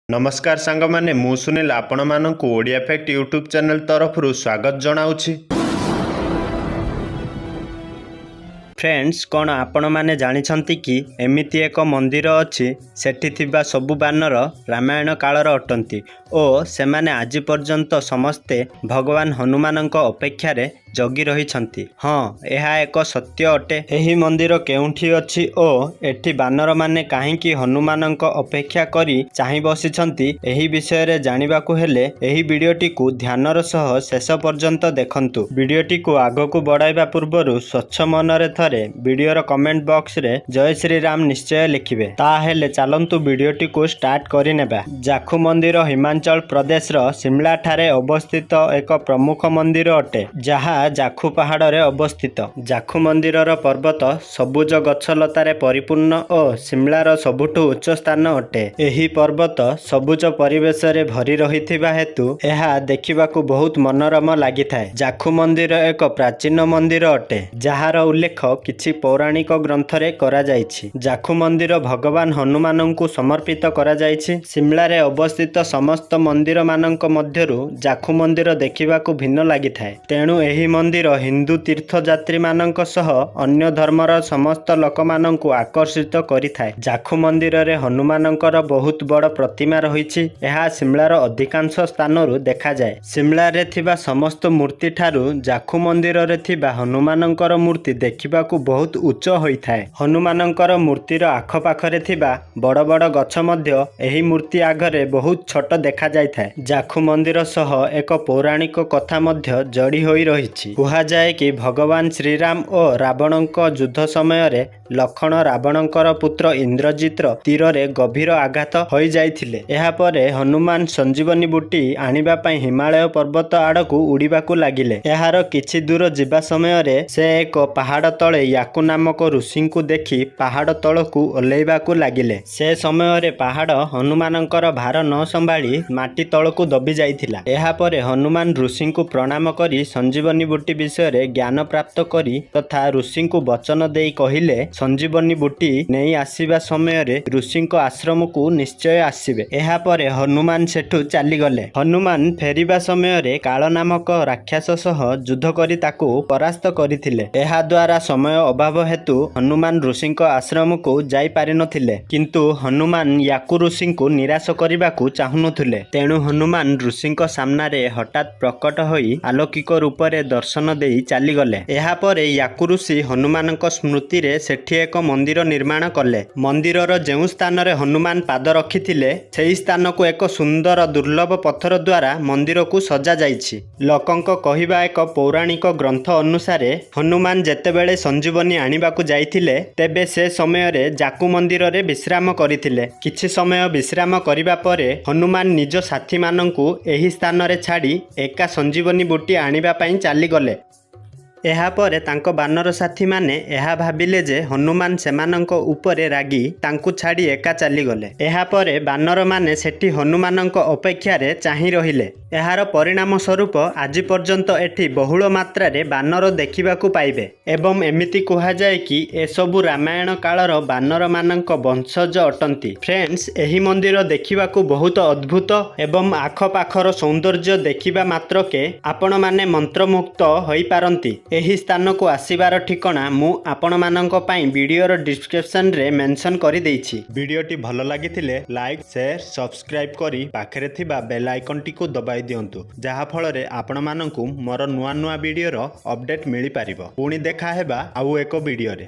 ନମସ୍କାର ସାଙ୍ଗମାନେ, ମୁଁ ସୁନୀଲ ଆପଣମାନଙ୍କୁ ଓଡ଼ିଆ ଫ୍ୟାକ୍ଟ ୟୁଟ୍ୟୁବ୍ ଚ୍ୟାନେଲ୍ ତରଫରୁ ସ୍ୱାଗତ ଜଣାଉଛି। ଫ୍ରେଣ୍ଡସ୍, କ'ଣ ଆପଣମାନେ ଜାଣିଛନ୍ତି କି ଏମିତି ଏକ ମନ୍ଦିର ଅଛି, ସେଠି ଥିବା ସବୁ ବାନର ରାମାୟଣ କାଳର ଅଟନ୍ତି ଓ ସେମାନେ ଆଜି ପର୍ଯ୍ୟନ୍ତ ସମସ୍ତେ ଭଗବାନ ହନୁମାନଙ୍କ ଅପେକ୍ଷାରେ ଜଗି ରହିଛନ୍ତି? ହଁ, ଏହା ଏକ ସତ୍ୟ ଅଟେ। ଏହି ମନ୍ଦିର କେଉଁଠି ଅଛି ଓ ଏଠି ବାନରମାନେ କାହିଁକି ହନୁମାନଙ୍କ ଅପେକ୍ଷା କରି ଚାହିଁ ବସିଛନ୍ତି, ଏହି ବିଷୟରେ ଜାଣିବାକୁ ହେଲେ ଏହି ଭିଡ଼ିଓଟିକୁ ଧ୍ୟାନର ସହ ଶେଷ ପର୍ଯ୍ୟନ୍ତ ଦେଖନ୍ତୁ। ଭିଡ଼ିଓଟିକୁ ଆଗକୁ ବଢ଼ାଇବା ପୂର୍ବରୁ ସ୍ୱଚ୍ଛ ମନରେ ଥରେ ଭିଡ଼ିଓର କମେଣ୍ଟ ବକ୍ସରେ ଜୟ ଶ୍ରୀରାମ ନିଶ୍ଚୟ ଲେଖିବେ। ତାହେଲେ ଚାଲନ୍ତୁ, ଭିଡ଼ିଓଟିକୁ ଷ୍ଟାର୍ଟ କରିନେବା। ଜାଖୁ ମନ୍ଦିର ହିମାଚଳ ପ୍ରଦେଶର ସିମଳାଠାରେ ଅବସ୍ଥିତ ଏକ ପ୍ରମୁଖ ମନ୍ଦିର ଅଟେ, ଯାହା ଜାଖୁ ପାହାଡ଼ରେ ଅବସ୍ଥିତ। ଜାଖୁ ମନ୍ଦିରର ପର୍ବତ ସବୁଜ ଗଛଲତାରେ ପରିପୂର୍ଣ୍ଣ ଓ ସିମଳାର ସବୁଠୁ ଉଚ୍ଚ ସ୍ଥାନ ଅଟେ। ଏହି ପର୍ବତ ସବୁଜ ପରିବେଶରେ ଭରି ରହିଥିବା ହେତୁ ଏହା ଦେଖିବାକୁ ବହୁତ ମନୋରମ ଲାଗିଥାଏ। ଜାଖୁ ମନ୍ଦିର ଏକ ପ୍ରାଚୀନ ମନ୍ଦିର ଅଟେ, ଯାହାର ଉଲ୍ଲେଖ କିଛି ପୌରାଣିକ ଗ୍ରନ୍ଥରେ କରାଯାଇଛି। ଜାଖୁ ମନ୍ଦିର ଭଗବାନ ହନୁମାନଙ୍କୁ ସମର୍ପିତ କରାଯାଇଛି। ସିମଳାରେ ଅବସ୍ଥିତ ସମସ୍ତ ମନ୍ଦିରମାନଙ୍କ ମଧ୍ୟରୁ ଜାଖୁ ମନ୍ଦିର ଦେଖିବାକୁ ଭିନ୍ନ ଲାଗିଥାଏ। ତେଣୁ ଏହି ମନ୍ଦିର ହିନ୍ଦୁ ତୀର୍ଥଯାତ୍ରୀମାନଙ୍କ ସହ ଅନ୍ୟ ଧର୍ମର ସମସ୍ତ ଲୋକମାନଙ୍କୁ ଆକର୍ଷିତ କରିଥାଏ। ଜାଖୁ ମନ୍ଦିରରେ ହନୁମାନଙ୍କର ବହୁତ ବଡ଼ ପ୍ରତିମା ରହିଛି। ଏହା ସିମଳାର ଅଧିକାଂଶ ସ୍ଥାନରୁ ଦେଖାଯାଏ। ସିମଳାରେ ଥିବା ସମସ୍ତ ମୂର୍ତ୍ତି ଠାରୁ ଜାଖୁ ମନ୍ଦିରରେ ଥିବା ହନୁମାନଙ୍କର ମୂର୍ତ୍ତି ଦେଖିବାକୁ ବହୁତ ଉଚ୍ଚ ହୋଇଥାଏ। ହନୁମାନଙ୍କର ମୂର୍ତ୍ତିର ଆଖପାଖରେ ଥିବା ବଡ଼ ବଡ଼ ଗଛ ମଧ୍ୟ ଏହି ମୂର୍ତ୍ତି ଆଗରେ ବହୁତ ଛୋଟ ଦେଖାଯାଇଥାଏ। ଜାଖୁ ମନ୍ଦିର ସହ ଏକ ପୌରାଣିକ କଥା ମଧ୍ୟ ଯୋଡ଼ି ହୋଇ ରହିଛି। କୁହାଯାଏ କି ଭଗବାନ ଶ୍ରୀରାମ ଓ ରାବଣଙ୍କ ଯୁଦ୍ଧ ସମୟରେ ଲକ୍ଷ୍ମଣ ରାବଣଙ୍କର ପୁତ୍ର ଇନ୍ଦ୍ରଜିତର ତୀରରେ ଗଭୀର ଆଘାତ ହୋଇଯାଇଥିଲେ। ଏହାପରେ ହନୁମାନ ସଞ୍ଜୀବନୀ ବୁଟି ଆଣିବା ପାଇଁ ହିମାଳୟ ପର୍ବତ ଆଡ଼କୁ ଉଡ଼ିବାକୁ ଲାଗିଲେ। ଏହାର କିଛି ଦୂର ଯିବା ସମୟରେ ସେ ଏକ ପାହାଡ଼ ତଳେ ୟାକୁ ନାମକ ଋଷିଙ୍କୁ ଦେଖି ପାହାଡ଼ ତଳକୁ ଓହ୍ଲାଇବାକୁ ଲାଗିଲେ। ସେ ସମୟରେ ପାହାଡ଼ ହନୁମାନଙ୍କର ଭାର ନ ସମ୍ଭାଳି ମାଟି ତଳକୁ ଦବି ଯାଇଥିଲା। ଏହାପରେ ହନୁମାନ ଋଷିଙ୍କୁ ପ୍ରଣାମ କରି ସଞ୍ଜୀବନୀ ବୁଟି ବିଷୟରେ ଜ୍ଞାନ ପ୍ରାପ୍ତ କରି ତଥା ଋଷିଙ୍କୁ ବଚନ ଦେଇ କହିଲେ, ସଞ୍ଜୀବନୀ ବୁଟି ନେଇ ଆସିବା ସମୟରେ ଋଷିଙ୍କ ଆଶ୍ରମକୁ ନିଶ୍ଚୟ ଆସିବେ। ଏହାପରେ ହନୁମାନ ସେଠୁ ଚାଲିଗଲେ। ହନୁମାନ ଫେରିବା ସମୟରେ କାଳ ନାମକ ରାକ୍ଷସ ସହ ଯୁଦ୍ଧ କରି ତାକୁ ପରାସ୍ତ କରିଥିଲେ। ଏହାଦ୍ୱାରା ସମୟ ଅଭାବ ହେତୁ ହନୁମାନ ଋଷିଙ୍କ ଆଶ୍ରମକୁ ଯାଇପାରିନଥିଲେ। କିନ୍ତୁ ହନୁମାନ ୟାକୁ ଋଷିଙ୍କୁ ନିରାଶ କରିବାକୁ ଚାହୁଁନଥିଲେ। ତେଣୁ ହନୁମାନ ଋଷିଙ୍କ ସାମ୍ନାରେ ହଠାତ୍ ପ୍ରକଟ ହୋଇ ଆଲୌକିକ ରୂପରେ ଦର୍ଶନ ଦେଇ ଚାଲିଗଲେ। ଏହାପରେ ୟାକୁ ଋଷି ହନୁମାନଙ୍କ ସ୍ମୃତିରେ ସେଠି ଏକ ମନ୍ଦିର ନିର୍ମାଣ କଲେ। ମନ୍ଦିରର ଯେଉଁ ସ୍ଥାନରେ ହନୁମାନ ପାଦ ରଖିଥିଲେ, ସେହି ସ୍ଥାନକୁ ଏକ ସୁନ୍ଦର ଦୁର୍ଲଭ ପଥର ଦ୍ୱାରା ମନ୍ଦିରକୁ ସଜାଯାଇଛି। ଲୋକଙ୍କ କହିବା ଏକ ପୌରାଣିକ ଗ୍ରନ୍ଥ ଅନୁସାରେ, ହନୁମାନ ଯେତେବେଳେ ସଞ୍ଜୀବନୀ ଆଣିବାକୁ ଯାଇଥିଲେ, ତେବେ ସେ ସମୟରେ ଜାକୁ ମନ୍ଦିରରେ ବିଶ୍ରାମ କରିଥିଲେ। କିଛି ସମୟ ବିଶ୍ରାମ କରିବା ପରେ ହନୁମାନ ନିଜ ସାଥୀମାନଙ୍କୁ ଏହି ସ୍ଥାନରେ ଛାଡ଼ି ଏକା ସଞ୍ଜୀବନୀ ବୁଟି ଆଣିବା ପାଇଁ ଚାଲିଗଲେ। ଏହାପରେ ତାଙ୍କ ବାନର ସାଥୀମାନେ ଏହା ଭାବିଲେ ଯେ ହନୁମାନ ସେମାନଙ୍କ ଉପରେ ରାଗି ତାଙ୍କୁ ଛାଡ଼ି ଏକା ଚାଲିଗଲେ। ଏହାପରେ ବାନରମାନେ ସେଠି ହନୁମାନଙ୍କ ଅପେକ୍ଷାରେ ଚାହିଁ ରହିଲେ। ଏହାର ପରିଣାମ ସ୍ୱରୂପ ଆଜି ପର୍ଯ୍ୟନ୍ତ ଏଠି ବହୁଳ ମାତ୍ରାରେ ବାନର ଦେଖିବାକୁ ପାଇବେ ଏବଂ ଏମିତି କୁହାଯାଏ କି ଏସବୁ ରାମାୟଣ କାଳର ବାନରମାନଙ୍କ ବଂଶଜ ଅଟନ୍ତି। ଫ୍ରେଣ୍ଡସ୍, ଏହି ମନ୍ଦିର ଦେଖିବାକୁ ବହୁତ ଅଦ୍ଭୁତ ଏବଂ ଆଖପାଖର ସୌନ୍ଦର୍ଯ୍ୟ ଦେଖିବା ମାତ୍ରକେ ଆପଣମାନେ ମନ୍ତ୍ରମୁଗ୍ଧ ହୋଇପାରନ୍ତି। ଏହି ସ୍ଥାନକୁ ଆସିବାର ଠିକଣା ମୁଁ ଆପଣମାନଙ୍କ ପାଇଁ ଭିଡ଼ିଓର ଡିସ୍କ୍ରିପସନରେ ମେନସନ୍ କରିଦେଇଛି। ଭିଡ଼ିଓଟି ଭଲ ଲାଗିଥିଲେ ଲାଇକ୍, ସେୟାର, ସବସ୍କ୍ରାଇବ୍ କରି ପାଖରେ ଥିବା ବେଲ୍ ଆଇକନ୍ଟିକୁ ଦବାଇ ଦିଅନ୍ତୁ, ଯାହାଫଳରେ ଆପଣମାନଙ୍କୁ ମୋର ନୂଆ ନୂଆ ଭିଡ଼ିଓର ଅପଡ଼େଟ୍ ମିଳିପାରିବ। ପୁଣି ଦେଖା ହେବା ଆଉ ଏକ ଭିଡ଼ିଓରେ।